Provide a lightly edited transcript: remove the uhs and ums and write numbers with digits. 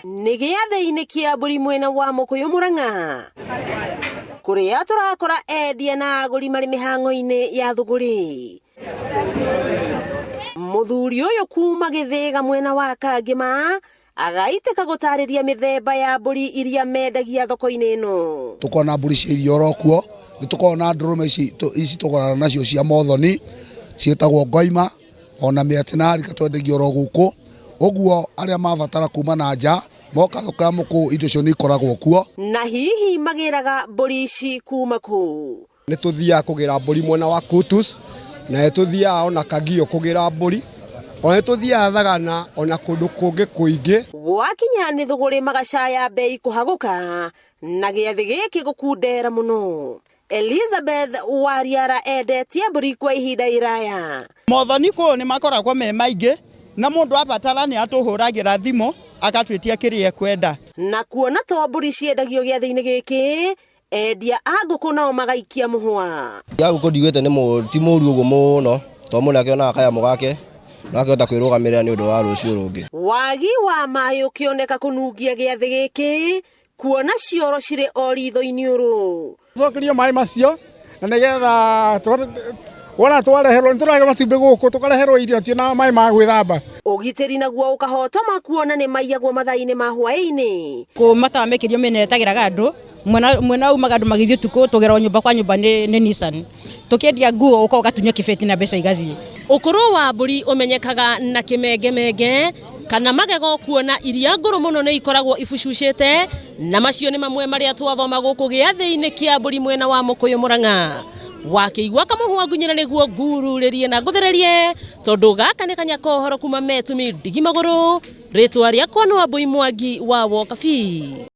Nĩ gĩathĩ-inĩ kĩa mbũri mwena wa Mũkũyũ Mũrang'a, kũrĩa tũrakora endia na agũri marĩ mĩhang'o-inĩ ya thũgũrĩ. Mũthuri ũyũ kuma Gĩthĩga mwena wa Kangĩma agaitĩka gũtarĩria mĩthemba ya mbũri iria mendagia thoko-inĩ ĩno. Tũkoragwo na mbũri cia iria oro kuo, nĩ tũkoragwo na ndũrũme ici ici tũgũraga nacio cia mothoni ciĩtagwo ngoima, ona mĩatĩ twendagia oro gũkũ. Ũguo arĩa mabatara kuma na nja moka thoko ya Mũkũyũ, indo icio nĩ ikoragwo kuo. Na hihi magĩraga mbũri ici kuma kũ? Nĩ tũthiaga kũgĩra mbũri mwena wa Kutus, na nĩ tũthiaga ona Kagio kũgĩra mbũri, ona nĩ tũthiaga Thagana, ona kũndũ kũngĩ kũingĩ. Gwakinya nĩ thũgũrĩ magacaya mbei kũhagũka na gĩathĩ gĩkĩ gũkundera mũno. Elizabeth Wariara endetie mbũri kwa ihinda iraya. Mothoni kũu nĩ makoragwo me maingĩ, na mũndũ abatara nĩ atũhũragĩra thimũ agatwĩtia kĩrĩa ekwenda. Na kuona to mbũri ciendagio gĩathĩ-inĩ gĩkĩ, endia a ngũkũ nao magaikia mũhwa. Ya ngũkũ ndigĩte nĩ ti mũru ũguo mũno, tondũ mũndũ akĩonaga kanyamũ gake no akĩhota kwĩrũgamĩrĩra nĩ ũndũ wa rũciũ rũngĩ. Wagi wa maĩ ũkĩoneka kũnungia gĩathĩ gĩkĩ, kuona cioro cirĩ o ritho-inĩ ũrũ. Cokerio maĩ macio na nĩgetha wona twareherwo, nĩ tũrareherwo matumbĩ gũkũ, tũkareherwo irio na maĩ ma gwĩthamba. Ũgitĩri naguo ũkahotoma kuona nĩ maiyagwo mathaa-inĩ ma hwaĩ-inĩ. Kũ matawa mekĩrio mĩena ĩtagĩraga andũ mwena mwena umaga andũ magĩthiĩ ũtukũ, tũgeragwo nyũmba kwa nyũmba nĩ Nissan, tũkĩendia nguo ũka ũgatunywo kĩbeti na mbeca igathiĩ. Ũkũrũ wa mbũri ũmenyekaga na kĩmengemenge kana magego, kuona iria ngũrũ mũno nĩ ikoragwo ibucucĩte, na macio nĩ mamwe marĩa twathoma gũkũ gĩathĩ-inĩ kĩa mbũri mwena wa Mũkũyũ Mũrang'a. Wakĩigua kamũhwa ngunyĩra nĩguo ngururĩrie na ngũthererie, tondũ gaka nĩ kanya kohoro kuma Metumi ndigi magũrũ. Rĩtwa rĩakwa nĩ Wambui Mwangi wa Wokabi.